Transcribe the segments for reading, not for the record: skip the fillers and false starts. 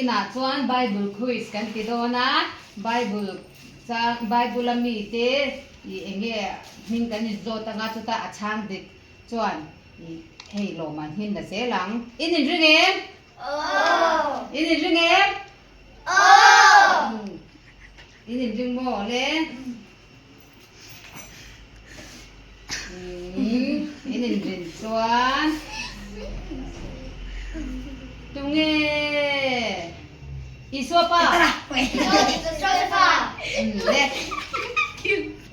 Vawiinah chuan Bible quiz kan ti dawn a, Bible chang Bible a mite ih eng nge hming kan inzawt anga chutah a chhang dik chuan ih hei lawmman hi na zel ang. In inring em? In inring em? In inring maw le? In inrin chuan tunge Isua pa le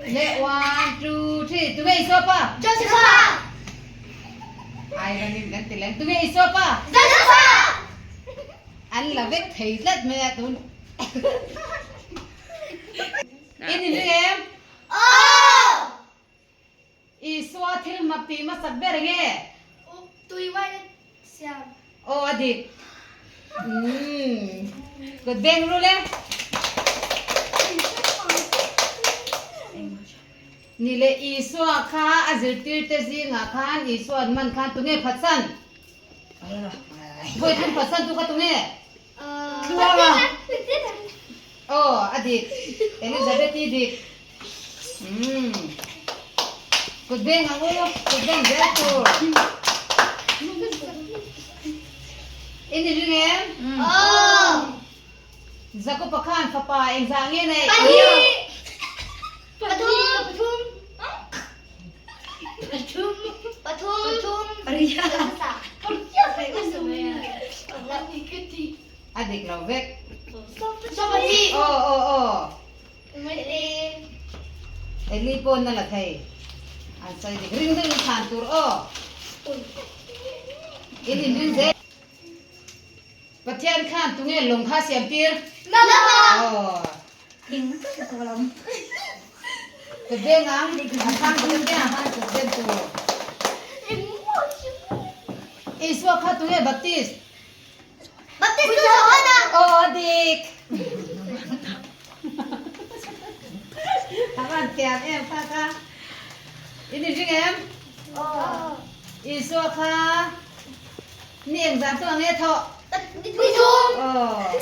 le one two three tunge Isua pa ai ranin kan ti leng tunge Isua pa an la vek thei tlat mai a tun In inring em? Aw! Isua thil mak tih hmasak ber enge? Tui uaina siam. Aw a dik. Umm. Kut beng rul e. Ni leh Isua kha a zirtirte zingah khan Isua'n man khan tunge phatsan? Vawi thum phatsan tu kha tunge? Tluanga. Aw, a dik. Elizabeth i dik. Umm. Kut beng ang u, kut beng zel tur. In i ring em? Aw. Jakob-a khan fapa engzah nge nei? Pahnih. Pathum. Pathum. Pathum. Pathum. Pariat. A dik lo vek. Sawpahnih. Aw aw aw. Eli pawn a la thei. An sawi dik. Ring deuh in chhan tur aw. In inring zel. Pathian khan tunge lawng kha siam tir? Noah. Aw. Kut beng ang, a chhang kut beng ang khan kut beng tur. Isua kha tunge baptist? Baptist tu Johana. Aw a dik. A van thiam em kha kha. In inring em? Aw. Isua kha Ni engzah chu ang e thawh? Ni thum. Aw.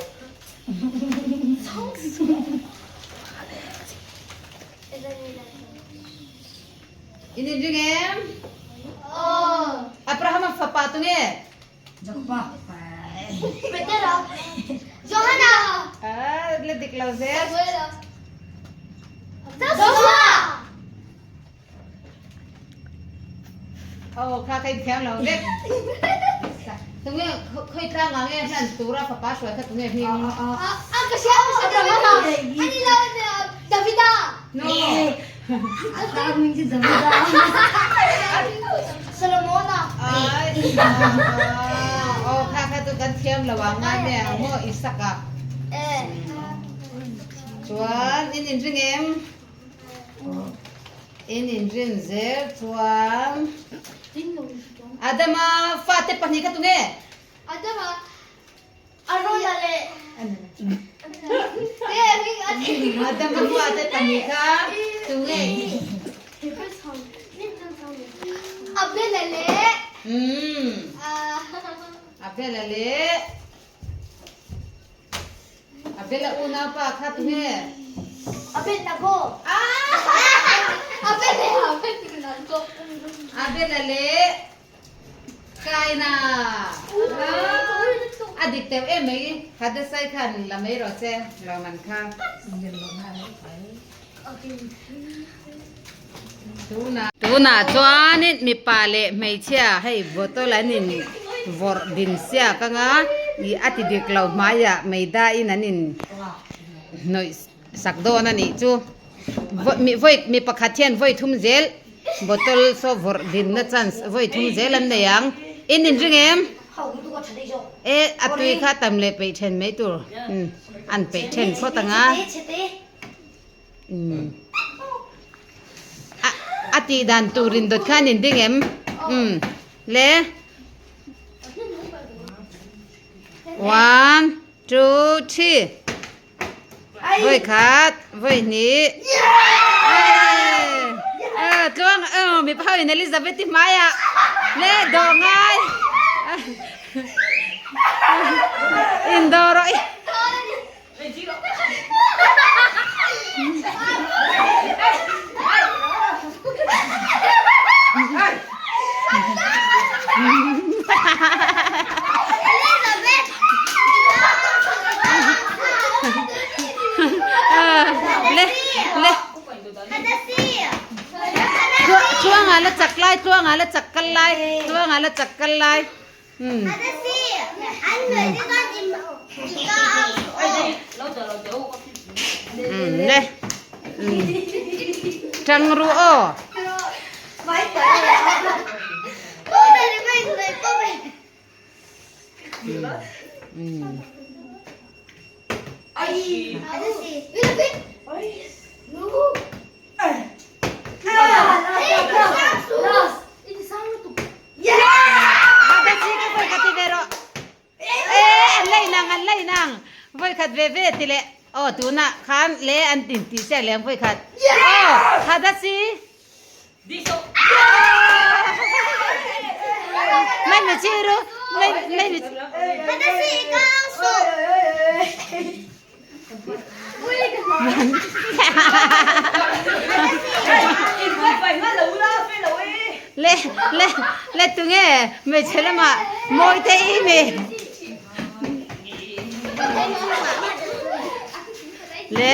In inring em? Aw. Abraham a fapa tu nge? Petera. Johana. Ah, la dik lo zel. Joshua. Aw kha ka inthiam lo vek. Tunge khawi tlang ah nge hlan tura fapa hruai kha tunge hming? A ka hria ka hria Davida. Ani lo Davida. No. Solomona. Ai aw kha kha chu kan thiam lo ang ngai me ang maw Isaka. Chuan in inring em? In inrin zel chuan Adama fate pahnih kha tunge? Adama Arona leh Adama fate pahnih kha tunge? Abela leh Abela leh A bel a unaupa kha tunge? A bel Nago. A bel leh a bel Nago. A bel a leh Kaina. A dik teuh em mai. Hadasai khan la mai rawh che lo man kha. Tunah chuanin mipa leh hmeichhia hei bottle an in vawrh din siak anga ih a ti dik lo hmaiah meidain an in hnawih sak dawn a nih chu vawi mi pakhat hian vawi thum zel bottle saw vawrh dinna chance vawi thum zel an nei ang in inring em e a tui kha tam leh peih then mai tur an peih then phawt anga. A tih dan tur in dawt khan in ding em? Umm le One two three Vawi khat vawi hnih Eee tluang mipa ho in Elizabeth i hmaiah le dawh ngai. Indo rawh i. Le le Tluanga la chak lai tluanga la chak kal lai tluanga la chak kal lai um um le um tang ru aw. Um. Voi khat ve ve ti le aw tunah khan le an tin ti chiah leng voi khat aw khat a si mai mi chi ru mai mai mi Le le le tunge hmeichhe lamah mawi te i mi le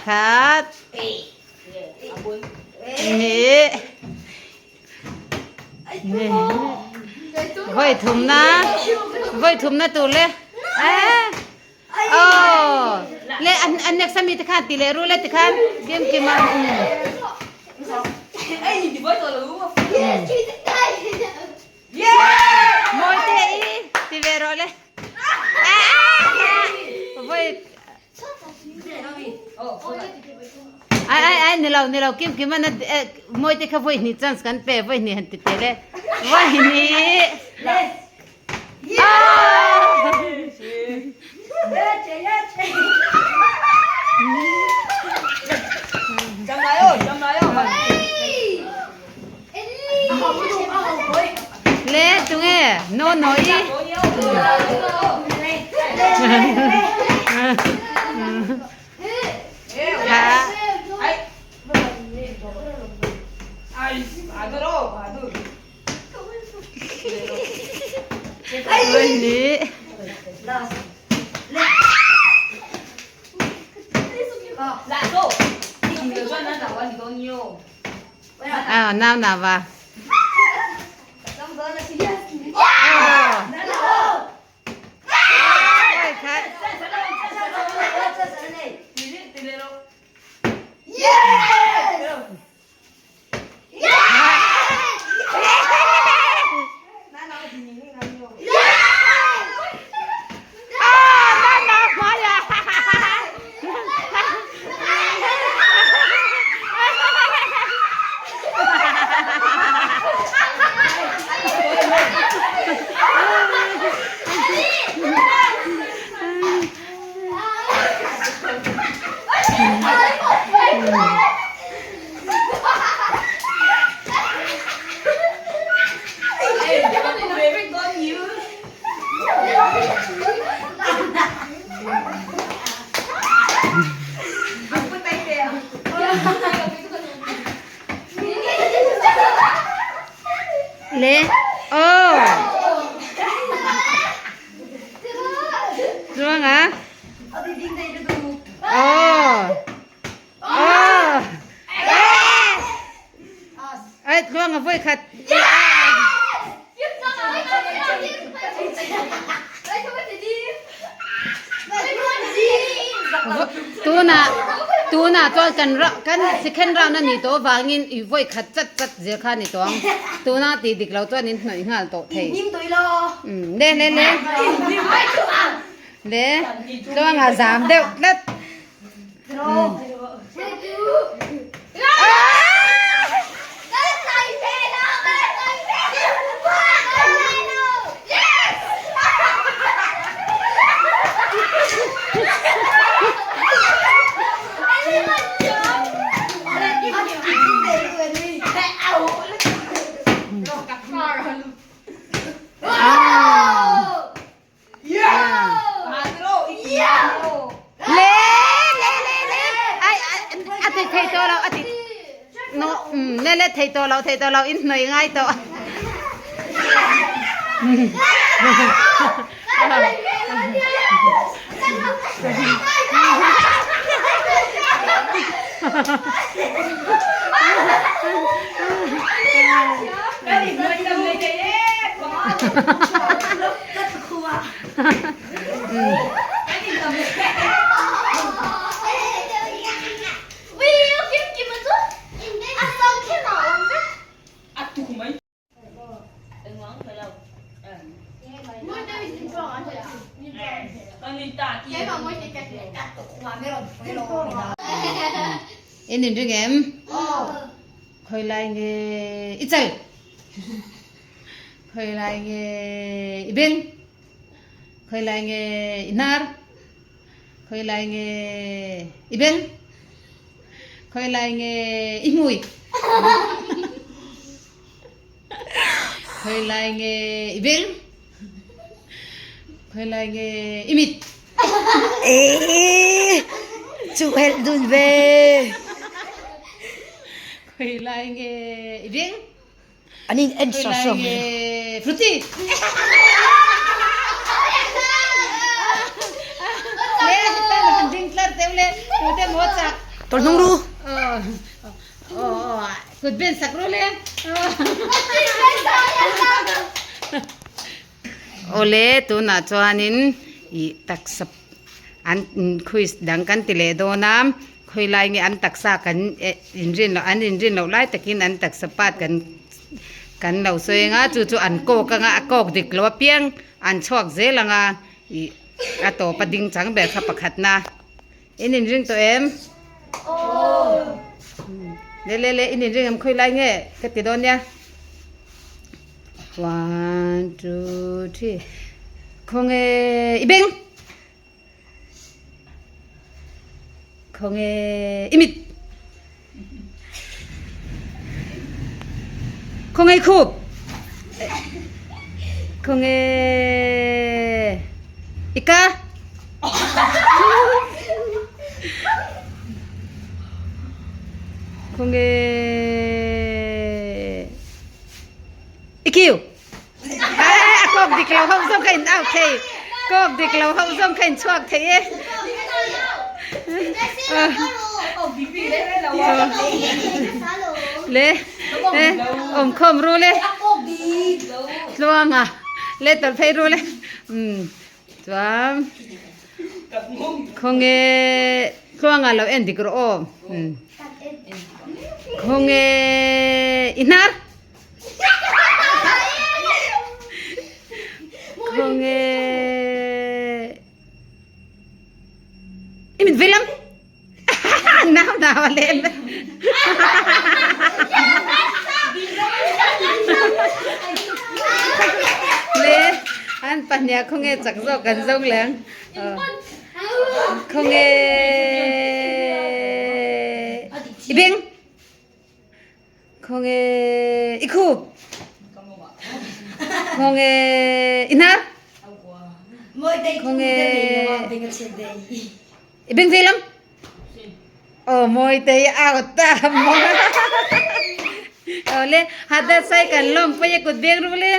khat hnih Voi thum na voi thum na tur le oh le an an next mi te khan ti le ru le te khan kim kim a moi te i ti ve ro le voi Ai ai ai nilo nilo kim kim an moi te kha voi hnih chance kan pe voi hnih han ti te le voi hnih Le tunge no no i À, nau nào vào. Le oh Chuang à? Oh Oh Ai tluang a voi khat. Tuna tuna chuan kan kan second round a ni tawh avangin i voi khat chat chat zel kha a ni tawh ang. Tuna tih dik lo chuan in hnawih nghal tawh thei. Le le le le tluang a zam deuh tlat. Le le thei tawh lo thei tawh lo in hnawih ngai tawh. In in ring em? Khoi lai nge i chal? Khoi lai nge i beng? Khoi lai nge i hnar? Khoi lai nge i beng? Khoi lai nge i hmui? Khoi lai nge i beng? Khoi lai nge i mit? Ee, cu helh dun ve. Khoi lai nge i beng? An in en sawsawm. Fruity. Le tan han ding tlar teu le tu te mo chak. Tol hnung ru. Oh, kut ben sak ru le. Ole tunah chuanin i taksa an quiz dang kan ti leh dawn a khawilai nge an taksa kan eh inrin loh an inrin loh lai takin an taksa part kan kan lo sawi ang a chu chu an kawk anga a kawk dik loh apiang an chhuak zel ang a ih a tawp a ding chang ber kha pakhatna in inring tawh em le le le in inring em khawilai nge ka ti dawn nia. One two three khawnge i beng khawnge i mit khawnge i khup khawnge i ka khawnge I kiu. A kawk dik lo ho zawng kha in out thei. Kawk dik lo ho zawng kha in chhuak thei e. Le le awm khawm ru le. Tluanga le tawlh phei ru le. Um chuan khawnge tluanga lo en dik rawh aw. Um khawnge i hnar. Khawnge i mit vei lam nau nau a len le an pahnih ah khawnge chak zawk kan zawng leng khawnge i beng Khawnge i khup. Khawnge i hnar. Khawnge i beng ve lam. Oh mawi te i out ta. Oh le hada sai kan lom pa ye kut beng ru le.